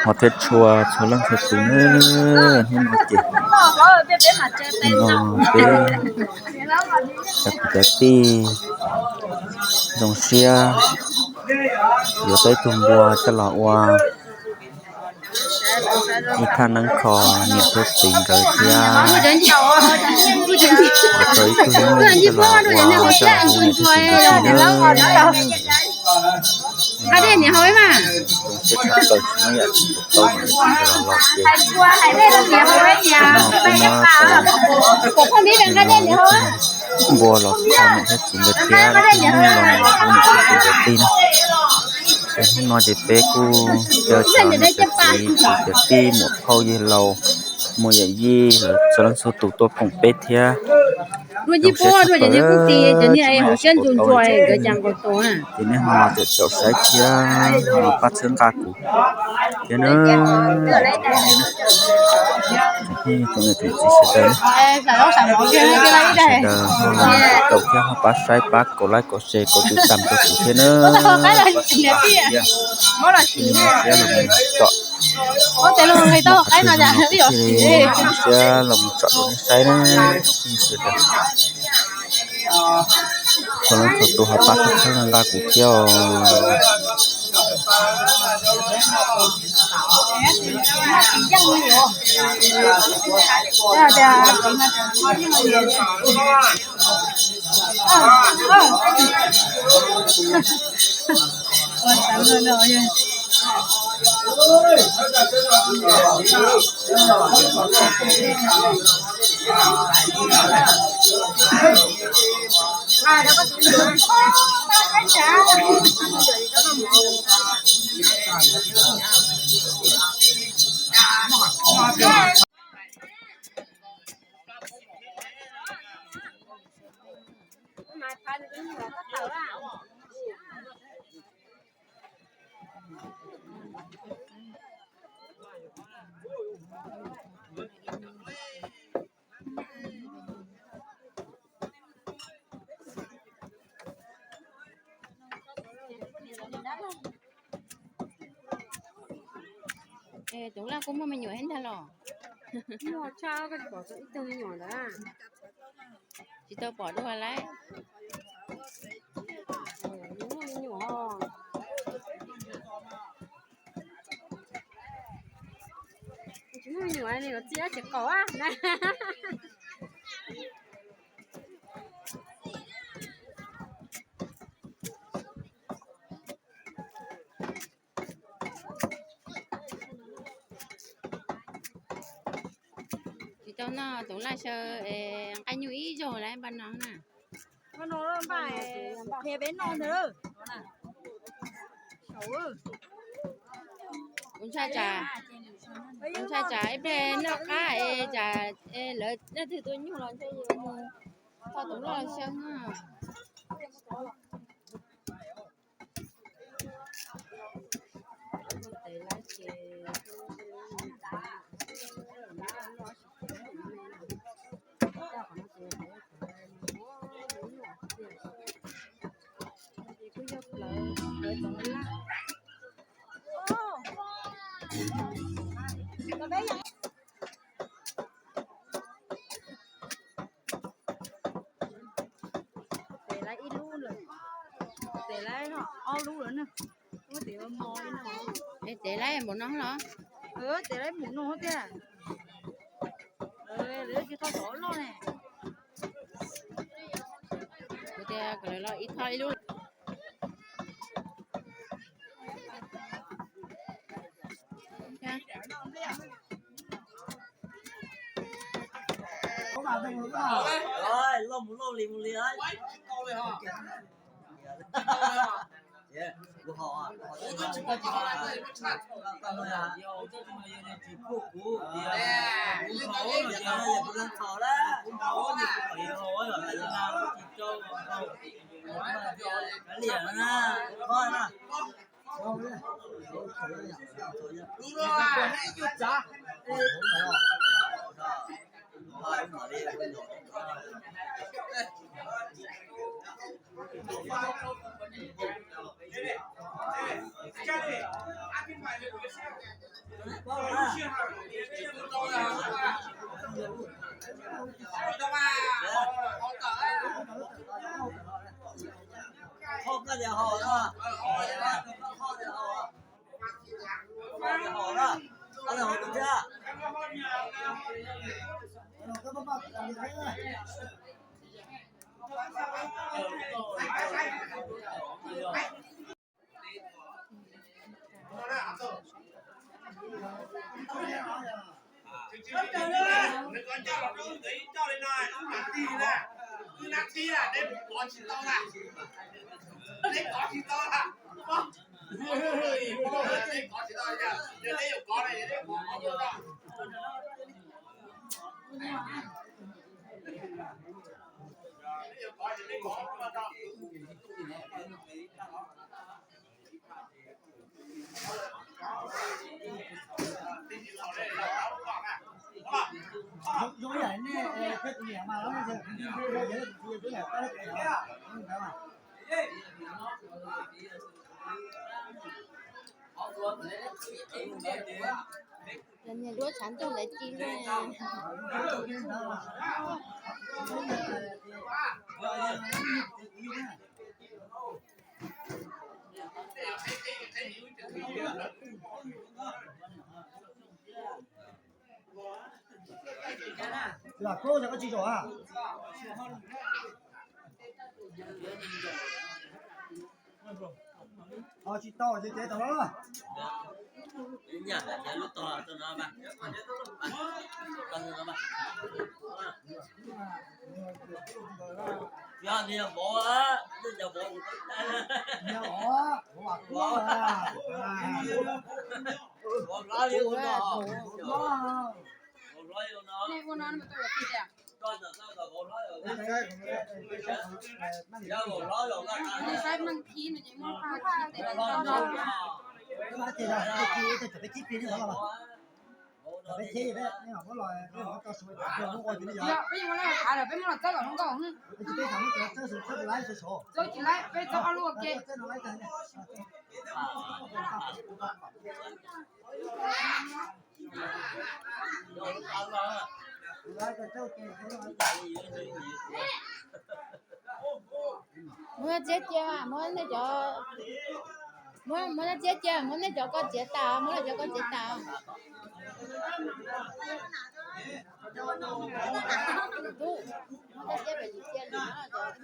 Ho thiab tshua txhua leej txhua tus na, hnub no ces no peb cov kwv cov tij zoo siab yuav tau ib tug npua coj los ua ib thaj neeb kho niam thiab txiv nkawd thiab tau ib tug nyuj coj los ua coj los hu niam thiab txiv nkawd thiab na. Zoo siab tshaj plaws tsis muaj yam tsis pom tau niam thiab txiv nkawd los laus ces no kuj muab tau ib tug npua los kho niam thiab txiv nkawd thiab ib tug nyuj los hu niam thiab txiv nkawd tij na. Ces hnub no ces peb kuj caw cov niam cov txiv kwv cov tij muam phauj yawg laus muam yawm yij lawv txhua leej txhua tus tuaj koom peb thiab. Zoo siab tshaj plaws tau niam txiv nkawd thiab ces nej ho caum caum saib thiab ho pab txhawb nqa kuv thiab na. Tsoom niam tsoom txiv sawv daws, sawv daws ho caum thiab ho pab saib pab kaum like kaum share kaum tiv tam rau kuv thiab na. Pab txhawb nqa kuv thiab. Cia li muaj siab los mus tsom, mus siab los mus tsom rau nej saib na. Tsoom phooj ywg sawv daws, txhua leej txhua tus ho pab txhawb nqa kuv thiab os. Tus laj kuj muaj me nyuam thiab ntag los? Muaj tshaj, koj tsis pom ib tug me nyuam ntawd? Tsis tau pom dua lawm. Muaj me nyuam. Tsis muaj me nyuam, txiv tsis qaum a. Tsis tau noj tus laj saw, nqaij nyuj ib zaug lawm npaj no na. Npaj qhia peb noj ntag. Kuv ntshai tsam, kuv ntshai tsam ib pliag noj qab es tsam lawv leej twg tua nyuj los ntshe yuav mus tho tus loj xyaw na. Tev lawv ib lub lawm, tev lawv ob lub lawm na. Tev lawv npaum no los? Tev lawv npaum no tiag. Lawv tsis tho cov loj ne. Kuv tias kom lawv los ib tho ib lub. Zoo ib yam nej thiab kuv niam mas, niag duab tshav ntuj ntawd ci luaj. Lam kub ces koj tsis zaum a? Tsis tau ces cev tau los. Niag vov, niag vov, vov hlob li ua no. Vov hlob li ua no. Peb muab los txawb kom zoo nkauj. Txawb tsis laib, peb txawb ob lub ua ke. Muab txiab cia, muab nej cov, muab, muab txiab cia, muab nej cov koj txiav tas, muab nej cov koj txiav tas. Tub, muab txiab pem cia li, muab cov, muab cov txiav tas.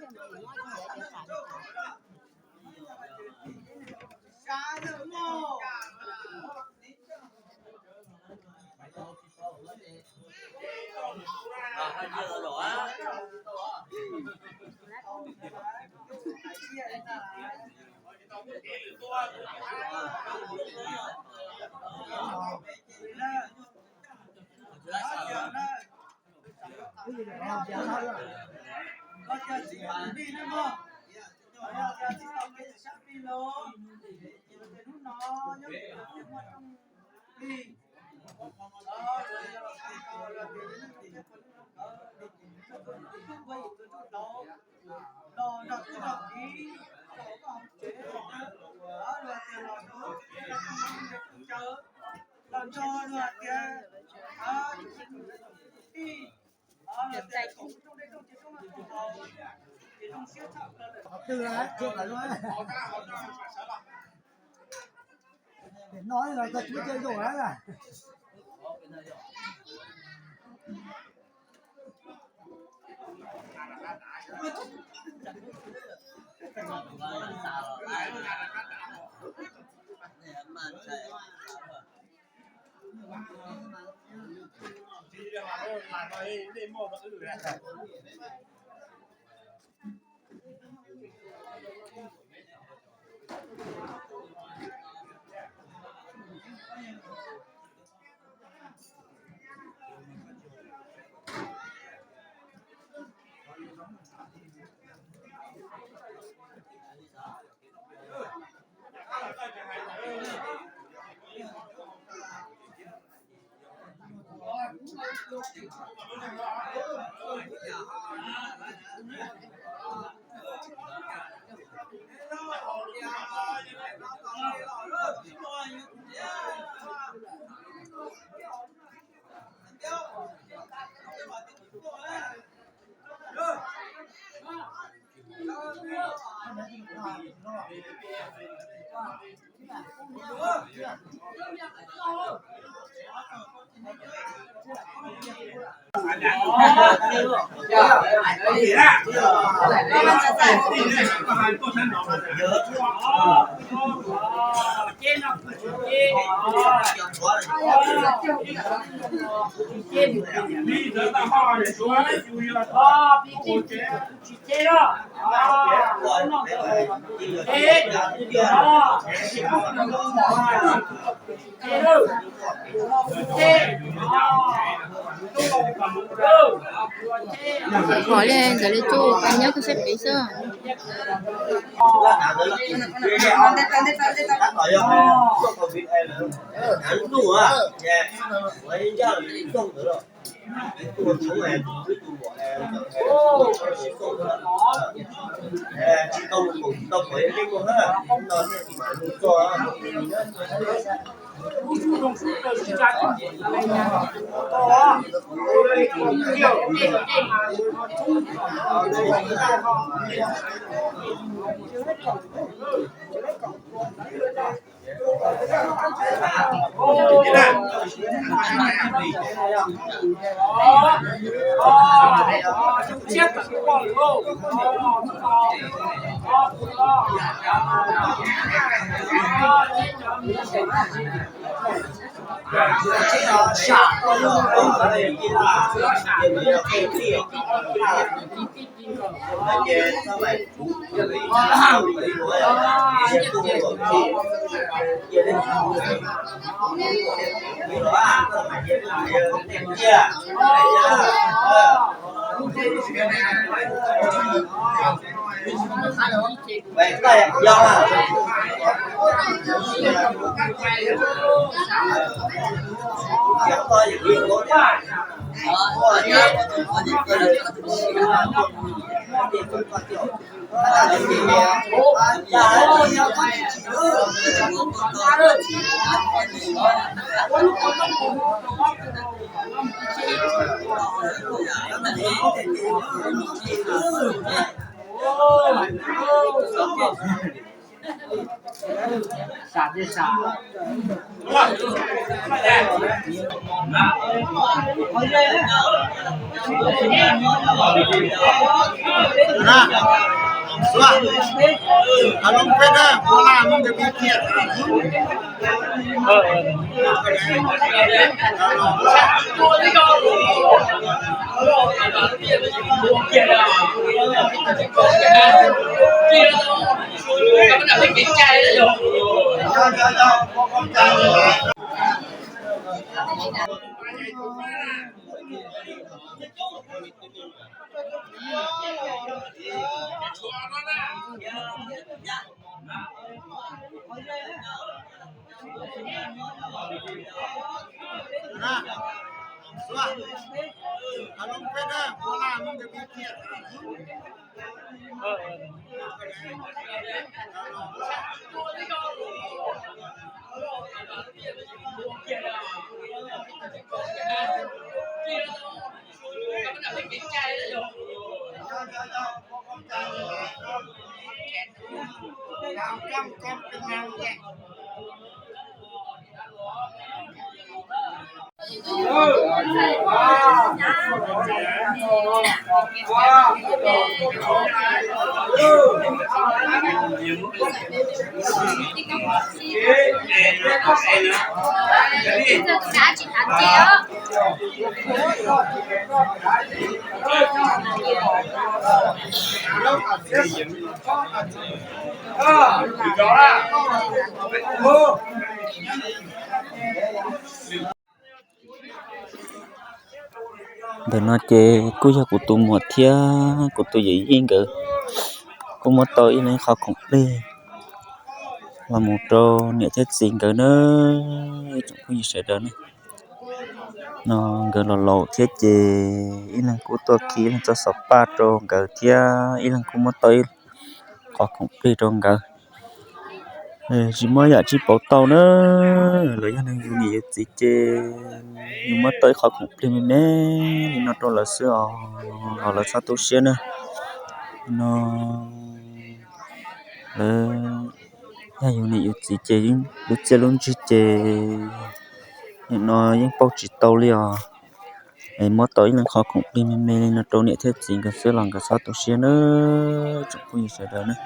Twg lawm, tsis pom lawm. Nim no los koj tsis muaj chaw zaum lawm. Pom li ntawd li tsuj, nyob koj saib pem xwb. Ntawm no ces kuj yog kuv tus muam thiab kuv tus yawm yij nkawd kuj muab tau ib leeg qhov khoom plig los mus rau niam thiab txiv nkawd na, ib tsoom phooj ywg sawv daws ne. No nkawd los laus thiab ces ib leeg kuj tuaj khi ib leeg txoj xov paj rau nkawd thiab ib leeg kuj muab tau ib qhov khoom plig rau nkawd. Tsis muaj yam tsis pauv tau na, los yog neeg yus niam yus txiv ces yus muab tau ib qhov khoom plig me me li no rau lawv xwb os, lawv txhob tu siab na. No lawv Yog yus niam yus txiv ces lub txiaj lub ntsig ces nim no yeej pauj tsis tau li os. Es muab tau ib leeg qhov khoom plig me me li no rau niam thiab txiv nkawd xwb los nkawd txhob tu siab nawb tsoom phooj ywg sawv daws na.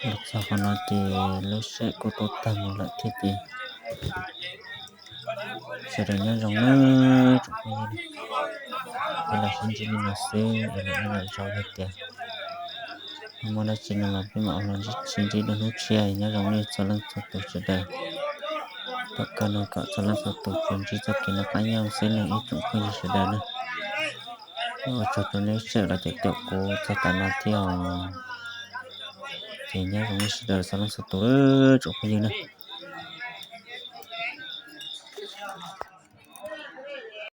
Los txog qhov no ces lub sij hawm kuj tau tag mus lawm thiab ces sawv daws nyob zoo nawb tsoom phooj ywg. Peb los sib ntsib li no xwb es lwm hnub lwm zaus yog tias muaj dab tsi no los peb mam los sib ntsib dua hnub tshiab. Nyob zoo nej txhua leej txhua tus sawv daws. Tom kawg no kom txhua leej txhua tus tsuas ntsib txoj kev noj qab nyob zoo xwb nawb ib tsoom phooj ywg sawv daws na. Ua tsaug rau nej lub sij hawm los caum caum kuv txog tav no thiab os. Ces nyob zoo nej sawv daws txhua leej txhua tus tsoom phooj ywg na.